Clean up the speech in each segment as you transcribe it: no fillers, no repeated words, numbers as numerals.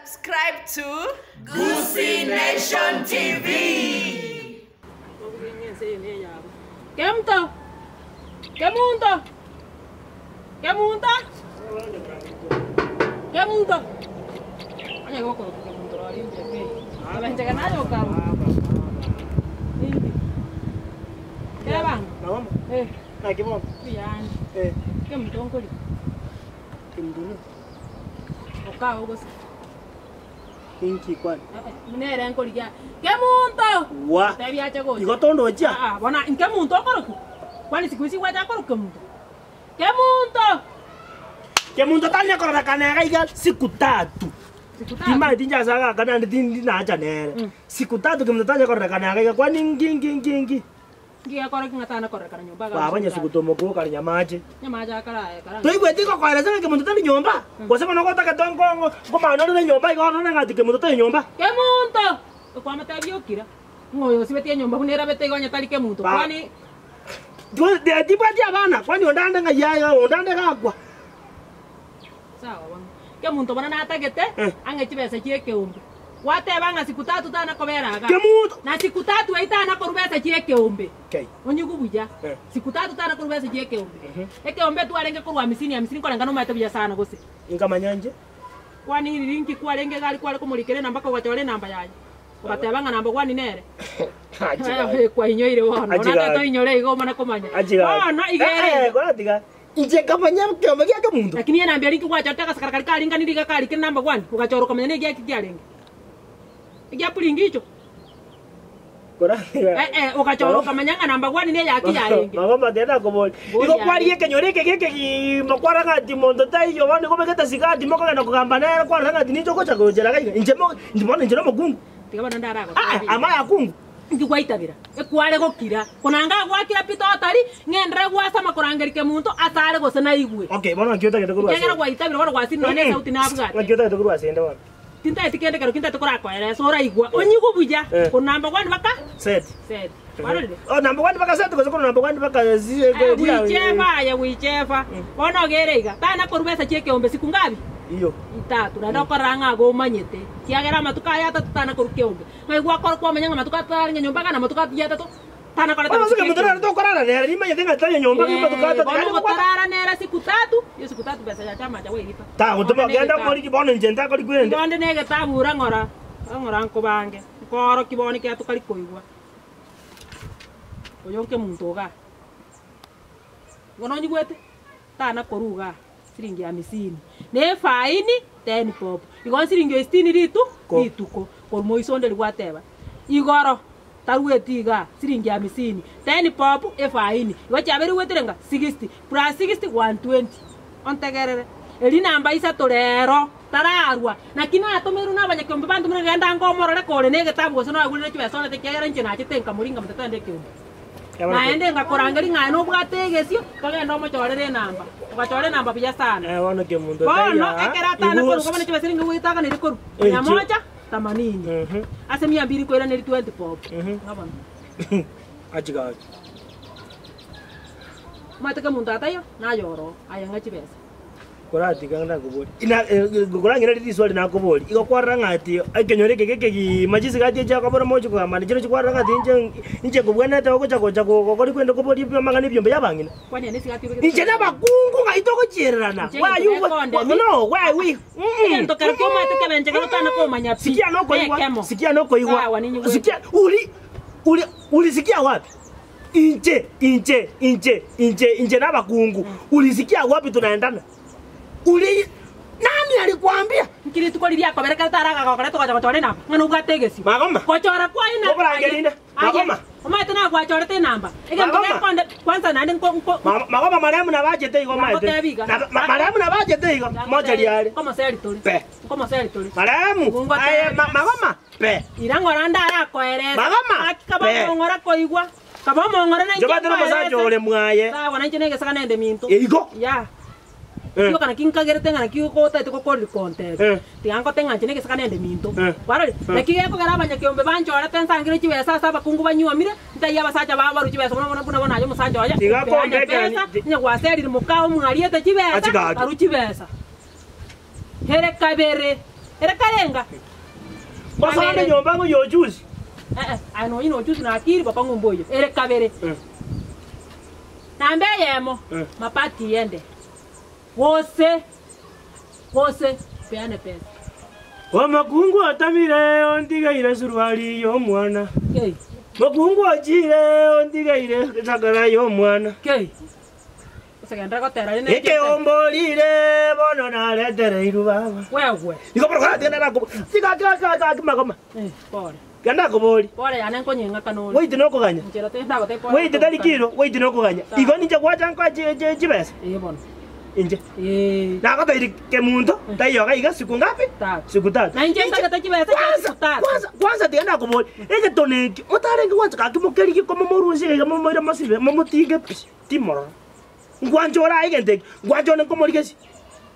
Subscribe to Gusii Nation TV. Kemunto! Kemunto! Kemunto! Kemunto! Onye gokoroka Kemunto rori mbuya pi. Abenchege naye okaba. Indi. Teba. Nabo Eh, naki bono mbuyande. eh Kemunto nkori. Kemunto Okao gose. Inki kwani? Nere nkorigia Kemunto! Wa. Tebi ache gocha. Igo tondochia? Ah, ah, bona nkemunto okoroku. Kwani siku hizi gwacha akoroku Kemunto? Kemunto! Kemunto tanya kororekana iga iga siku tatu. Siku tatu. Timanyeti inche ase agaka naende tindi nacha nere. Mm. Siku tatu kemunto tanya kororekana iga iga kwani nki nki nki nki. Nki gekora ki ng'a tana kororekana nyomba iga Baba nyasuguta omokuo kare nyamache. Nyamache akare aye kare. Toigweti gokoeresa ng'a kemunto tari nyomba? Gose bono gotagete nko nkomana ore nyomba iga orore ng'a ati kemunto tari nyomba? Kemunto! Okwamotebia okira, ng'a oyo osibetie enyomba buna erabete iga onye tari kemunto, Ba- kwani Tibwati abana, kwani onde ande ng'ai aye, onde ande gakwa. Sawa bono. Kemunto bono natagete Eh. ang'e chibesa chi'ekeombe. Gwateba ng'a siku tatu tana kobera igaa. Kemunto! Na siku tatu eyio tana korwa besa chi'ekeombe. Kei. Onyigwe buya. Eh. Siku tatu tana korwa besa chi'ekeombe. Ekeombe twarenge korwa amisini, amisini nkorengana omanyete buya sana gose. Nkamanya inche. Kwani riri nki kwarenge iga aria kware komorikera enamba kogachora enamba yaye. Ogateba ng'a namba kwani nere. Achiga. Kwainyoire bono. Achiga. Onate toinyore igo omana komanya. Achiga. Bono iga ere Eh, iga. kora tiga. Inche nkamanya ekeombe gia kemunto. Lakini enamba eria inki gwachorete agasakara karia karinganire iga karikire number one, ogachora okamanya na egiaki kiarenge. Egia puringicho. Kora tiga. Eh eh, ogachora okamanya ng'a number one na eyaki yarenge. Mama mateta akobori. Bori Igo yarenge. kwaria ekenyoro eke gekegima kwara ng'a ati monto taiyo bono nigo obegete sigati mokogenda kogamba nere kwarora ng'a ati ninche ogocha gochera iga iga. Inche mo inche bono inche nomokungu. Tiga bono Ah, ndaragotebie. amaya akungu. Inki gwaitabera? Ekware gokira. Konanga agwakira pi totari, ng'enderere gwasama korangeria kemonto asare gose naigwe. Okay, bono naki otagete korwa ase. Ekiagera gwaitabire bono gwasire nonya na esauti nabwate. Naki otagete korwa ase ende bono. Tintageti kende kero kintagete korakoeresa oraigwa. Onyigwe buya. Eh. Korwa number one baka Set. set. Kwarorire? Oh, number one baka set gose korwa number one baka zi Eh, gwicheba aye gwicheba. Bono ogere iga. Tana korwa besa chi'ekeombe siku ngabi? Iyo. Itatu. Naende okorora ng'a igo omanyete. Kiagera amatuko aya atato tana korwa keombe. Ng'ai gwakora kwamanya ng'a amatuko atato arenge nyomba gana amatuko atiga atato tanakorete Bono ase amatuko kemonto nere tokorara nere nimanyete ng'a tari nyomba Eh, amatuko atato bono yaani gokwana ogotarara nere siku tatu, iyo siku tatu besa yacha amache gwairipa. Tagotoma Onde genda negetabu. morigi bono inche ntakori kwende. Onde negetabu ura ng'ora, ng'ora nkobange, nkoorokia bono ekiagera tokari koigwa. Oyo nkemonto igaa. Igo nonyigwete? Tana korwa igaa. Siringi hamisini, na efaini ten bob. Igo nsiringi o sitini ritu Ko. rituko. Korwa moiso onde riria gwateba, igoro tarueti igaa, siringi hamisini, ten bob, efaini. Igo chiabeire goetera ng'a sixty, plus sixty, one twenty. Ontegerere, eria namba isato rero, tararwa. Naki natomeirwe na abanyakeombe bantomire genda ngomorore kore na egetabu gose noegurire chibesa orete ekiagera inche nachete nkamoringa mote togende ekeombe. Naende ngakorangeria ng'a aye nobwate egesio, togende omochorere enamba. Ogachora enamba buya sana. Eh, bono kemonto Bono taiyo aa, ekero atana igo korwa bono chibesa ringa goetaganeri korwa Eh, mia chio. moja themanini. Mhm. Ase mia mbili koiraneri 20 bob. Mhm. Ng'a bono. Achi gaki. Omanyete kemonto ataiyo, naye oroo, aye ng'a chibesa. Koratiga ndakoborie, ina korang'iranerie riswali nakoborie, igo kwarora ng'a ati ekenyoro eke gekegima chisigati echi akobora moche kogambana chire chikwarora ng'a ati inche inche nkobwenerete gocha gocha gokori kwende koboria amang'ana ebiombe ya abang'ina. Kwani ene esigati obegete Inche na abakungu ng'ai togochiererana? Inche Why egento you gekondemi. no why we Egento kero kiomanyete kebenche kero otana komanya pi. Sikia nokoigwa, Nekemo. sikia nokoigwa, Sawa, ninyigwete. sikia uri uri ulisikia wapi? Inche, inche, inche, inche, inche nabakungu. Ulisikia wapi tunaendana? Uli nani alikwambia? Nki rituko riria akobera ekero taragagokorete ogocha gochora enamba, ng'a nobwate egesio. Magoma. Gochora kwaye na Oborangerinde. Magoma. Omanyete nagwachorete enamba. Egento Magoma. gekonde kwanza naende nko nko Ma- Magoma marehemu nabachete igo omanyete. Nagotebi iga. Na- ma- Marehemu nabachete igo. Mochari are. Nkomoseri tore. Pe. Nkomoseri tore. Marehemu. Mungotebi. Aye ma- Magoma. Pe. Ira ng'ora ndarakoerese. Magoma. Gaki kaba Pe. omong'ora koigwa. Kaba omong'ora nainche Nchobwate nomosacha ore mwaye. Sawa nainche negesaka nende minto. Igo. Ya. Eh. Kioka naki nkagerete ng'a naki otaete gokoreri kontebia. Eh. Tiga ngote ng'a inche negesaka nende minto. Eh. Kwarorire? Eh. Naki gekogera abanyakeombe banchorete nsangere chibesa ase abakungu banyuomire, ntaiyo abasacha babo barue chibesa buna buna buna bono aye omosacha oye, Tiga opeane kombekera pesa, ti- onye gwaserire mokao omwariete chibesa, Achi gaki. barue chibesa. Ere kabere. Ere karenga? Osande Kabere. nyomba ng'o yochusi. Eh, eh, aye nonye nochusi nakiri bokong'u mboiyo. Ere kabere. Namba eyemo, mabati yende. Gose, gose, peane pesa. Omokungu otamire ontigeire suruari y'omwana. Kei, Mokungu ochire ontigeire esakara y'omwana. kei. Osegendere gotera rende Ekeomborire bono naretereirwe baba. Wewe. Igo boro kora nako. Tiga tiga tiga tiga magoma. Eh, pole. Genda kobori. Pole yane nkonyeng'aka nore. Wait nokoganya. Nchera te ndagote pole. Wait tari kiro, wait nokoganya. Igo ninche gwacha nkwa chibesa. Eh bono. Inche. Eh. Nagoteiri kemunto, taiyoga iga siku ngapi? Tatu. Siku tatu. Na inche ntagete chibesa chia Kwanza, siku tatu. Kwanza, kwanza tiga nakobori. Egetone eki, otarenge gwancha gaki mokerigi komo morusie iga momoire mosibe, momotinge pi, timorora. Ngwancha ora egento eki, ngwancha one nkomorigesi.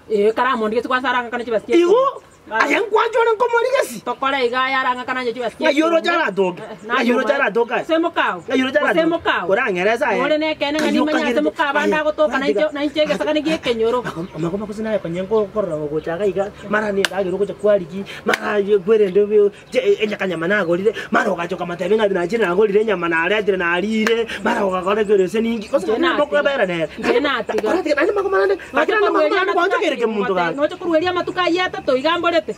Eh karamondi gese kwanza arang'akana chibesa chia. Igo, aye ngwancha one nkomorigesi. Tokore iga yarang'akana nje chibesa chia. Ng'ai oroche aratoke? Ng'ai oroche aratoke aye? Semokao. Ng'ai oroche aratoke? Semokao. Orang'eresa aye. Ore nekene ng'a nimanya ase mokao ande agotoka na inche na inche egesakane gie ekenyoro. Amagoma gose naye konye nkokorora gogochaka iga mara nendagera ogocha kwarigi mara kwerende enyakanyama nagorire mara ogacha okamatebia ng'a nachire nagorire enyama naretire narire mara ogakora kero ase ninki gose Inche natiga. mokobera nere Inche natiga. Oratiga naende magoma naende lakini naende magoma naende gwanchokeire kemunto gaki Noche korueria amatuko ayio atato iga mborete.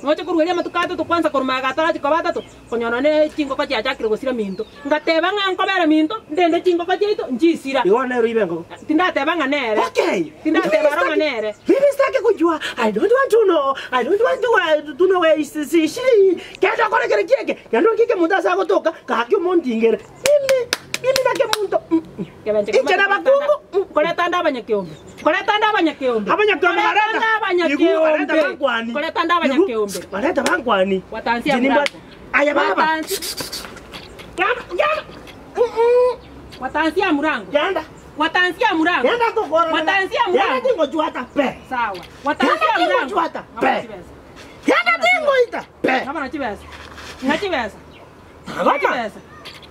Noche korueria amatuko atato kwanza korwa magega atarachi koba atato konyora ne chingoko chiachakire gosira minto. Ngateba ng'a nkobera minto ndende chingoko chiaito nchisira. igo nero ibe engoko Tindateba ng'a nere. Okay. Tindateba aro ng'a nere. Mimi sitaki kujua. I don't want to know. I don't want to know where is she. Kenda kore kere kieke. Kendo kike muntu asa gotoka kaki omontingere. Mimi mimi nake muntu. Kebenche Inche na bakungu. Koreta nda abanyakeombe. Koreta nda abanyakeombe. Abanyakeombe Koreta bareta. nda Igu bareta abanyakeombe. bankwani. Koreta nda abanyakeombe. Igu, Bareta bankwani. Watansia Jini mlango. Aya baba. Watansi- Gamba gamba. Watansia murango. Genda. Watansia murango. Genda tukora. Watansia Genda murango. tingo juata pe. Sawa. Watansia Genda tingo murango. juata Ng'abana pe. chibesa. Genda tingo ita pe. Ng'abana chibesa. Ng'a chibesa. Ng'a Magoma. chibesa.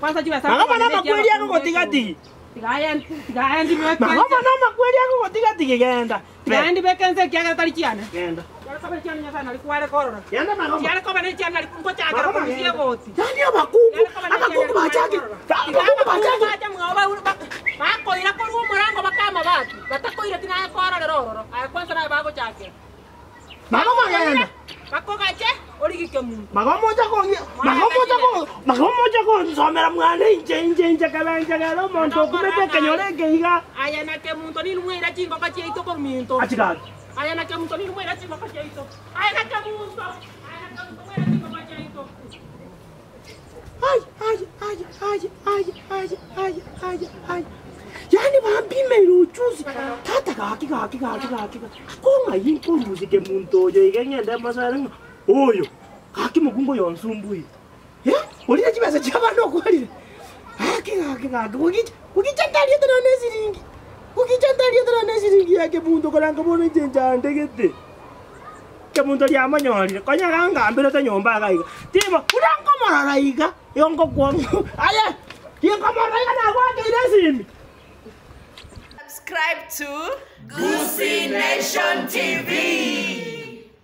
Kwanza chibesa. Magoma na makweli yako gotigatigi. Tigaendi Magoma na makweli yako gotigatigi genda. Pe. Tigaendi bekense kiagera tari chiane. Genda. Chiare koba chiane nyasaye nari kware korora. Genda magoma. Chiare koba ne chiane nari ngochakera Magoma korusia genda. goti. Yani abakungu, abakungu bachake. Abakungu bachake. Bakoira korwa omorango bakama batu batakoira tinaye kororera ororo aye kwanza naye bagochakera Magoma genda. bakogache origike muntu Magoma ocha ko magoma ocha ko magoma ocha ko nsomera mwana inche inche inche kabenje gero omonto okumete kenyore keiga. aya nake muntu ninumwira chingoko chiaito korwa minto Achigaki. aya nake muntu ninumwira chingoko chiaito aya nake muntu aya nake muntu mwira chingoko chiaito Ay, ay, ay, ay, ay, ay, ay, ay, ay. Yani bampimeire uchuzi tata gaki gaki gaki gaki kong'ai nkorusike muntu oyo iga ng'ende masare ng'a oyo gaki mokungu oyo onsumbuire Eh, orire chibesa chia abandu okwarire gaki gaki gaki kukicha kukicha ntariete nonye esiringi kukicha ntariete nonye esiringi yake muntu koranga bono inche nchandegete kemunto riamonyorire konya gangambirete nyomba iga iga timo buna nkomorora iga igo nkokwongo aye inkomorora iga nagwakeire esimi Subscribe to Goosey Nation TV.